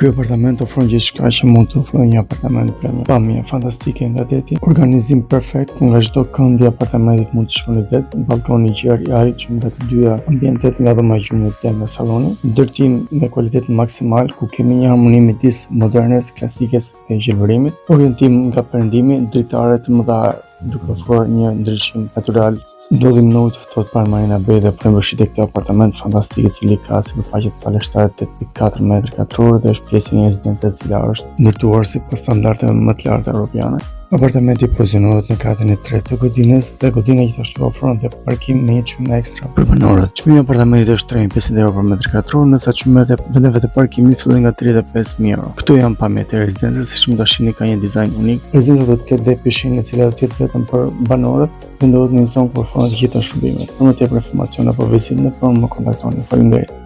Ky apartament ofron gjithçka që mund të ofrojë një apartament premium. Pamje fantastike nga deti, organizim perfekt ku nga çdo kënd i apartamentit mund të shkoni në det, ballkon i gjerë i arritshëm nga të dyja ambientet, nga dhoma e gjumit dhe nga salloni, ndërtim me kualitet maksimal ku kemi një harmoni midis modernes, klasikes dhe gjelbërimit, orientim nga perëndimi, dritare të mëdha duke ofruar një ndriçim natyral. Ndodhemi në Ujë të Ftohtë pranë Marina Bay dhe ofrojmë për shitje këtë apartament fantastik i cili ka sipërfaqe totale 78.4 metra katror dhe është pjesë e një rezidence e cila është ndërtuar sipas standardeve më të larta europiane. Apartamenti pozicionohet në katin e tretë të godinës dhe godina gjithashtu ofron dhe parkim me një çmim ekstra për banorët. Çmimi i apartamentit është 3500 euro për metër katror, ndërsa çmimet e vendeve të parkimit fillojnë nga 35000 euro. Këtu janë pamjet e rezidencës, siç mund ta shihni ka një dizajn unik. Rezidenca do të ketë dhe pishinë e cila do të jetë vetëm për banorët dhe ndodhet në një zonë ku ofrohen të gjitha shërbimet. Për më tepër informacion apo vizitë në pronë më kontaktoni. Faleminderit.